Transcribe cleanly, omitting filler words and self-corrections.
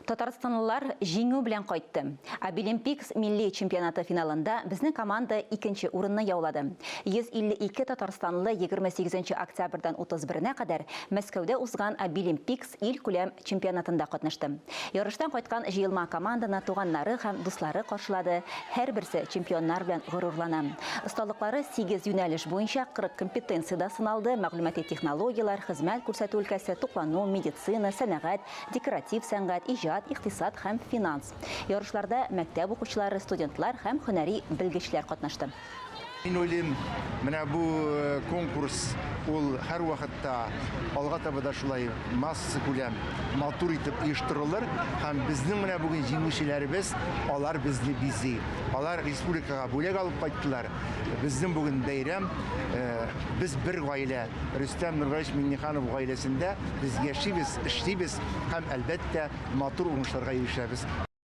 Татарстанлылар җиңү белән кайтты. Абилимпикс милли чемпионаты финалында безнең команда икенче урынны яулады. 152 татарстанлы 28 октябрьдән 31-нә кадәр Мәскәүдә узган Абилимпикс илкүләм чемпионатында катнашты. Ярыштан кайткан җыелма команданы туганнары һәм дуслары каршылады, һәрберсе чемпионнар белән горурлана. Осталыклары сигез юнәлеш буенча 40 компетенциядә сыналды, мәгълүмати технологияләр, хезмәт күрсәтү өлкәсе, туклану, медицина, сәнәгать, декоратив сәнгать, иҗат, икътисад һәм финанс. Ярышларда мәктәп укучылары, студентлар һәм һөнәри белгечләр катнашты. Мин уйлыйм, менә бу конкурс ул һәрвакытта алга таба да шулай массакүләм, матур итеп оештырылыр һәм безнең менә бүген җиңүчеләребез, алар безне бизи. Алар республикага бүләк алып кайттылар. Безнең бүген бәйрәм, без бер гаилә, Рөстәм Нургалиевич Миңнеханов гаиләсендә без яшибез, эшлибез һәм, әлбәттә, матур уңышларга ирешәбез.